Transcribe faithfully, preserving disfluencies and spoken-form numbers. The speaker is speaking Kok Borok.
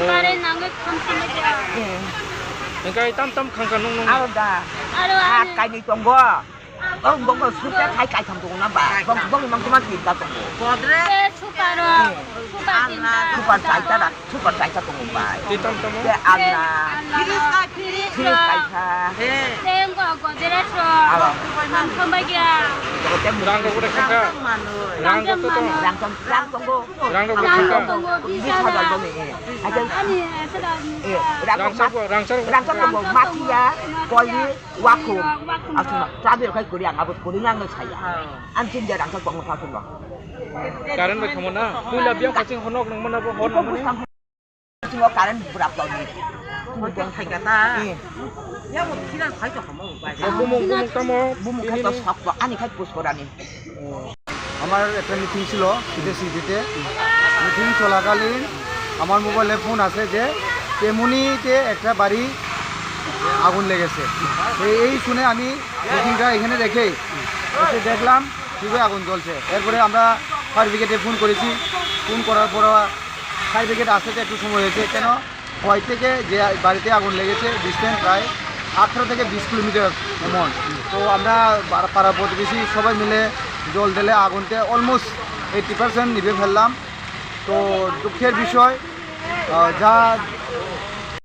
Current nangwi kham kham kha. Hwnkhe tam tam khang kha nung nung. Aro da. Aro ah, ani kainwi tongo. Oh, bongo super khai kaitham tongo na ba. Bong, bong mang kuma tinta tongo. Te super ro. Super tinta. Super kaita da. Super kaisa tongo bai. Tei tam tamo? Tei alna. Fridge kaisa. Tei wngkha Godrej rok. Abo. Ang thumbai kha. Rang rok bwrwi khangkha. Rang rok to tong. Rang tong, rang tongo. Rang rok bwrwi khangkha. Rang tongo, bis hajar tongo. Ani, eh, rang rok rangchak, rangchak. Rang tongo, mafia, koli, wakhung. Wakhung. Aswk, chabi rok khai kwrwi ang abo kwrwi nang saya. Ang tin dia rangchak tongo sa tongo. Current bai thangmana. Puila biyang kaching honok nangmana bo hor nangmani. Singo current burap tongni. Hoi tong thai kata. Eh. Ya bo khinan khai to hamo bai. Bo bumung, bumung tamo. Bumung khai to ini. Sokto ani khai pusporani. আমার একটা মিটিং ছিল সিটিতে। মিটিং চলাকালীন আমার মোবাইলে ফোন আসে যে তেমুনিতে একটা বাড়ি আগুন লেগেছে। এই, এই শুনে আমি মিটিংটা এখানে রেখেই এসে দেখলাম খুবই আগুন জ্বলছে। এরপরে আমরা ফায়ার ব্রিগেডে ফোন করেছি। ফোন করার পর ফায়ার ব্রিগেড আসতে তো একটু সময় হয়েছে। কেন? খোয়াই থেকে যে বাড়িতে আগুন লেগেছে, ডিস্টেন্স প্রায় আঠারো থেকে বিশ কিলোমিটার এমন। তো আমরা পাড়া, পাড়া প্রতিবেশী সবাই মিলে জল ঢেলে আগুনতে অলমোস্ট এইট্টি পার্সেন্ট নিভে ফেললাম। তো দুঃখের বিষয়, আহ, যা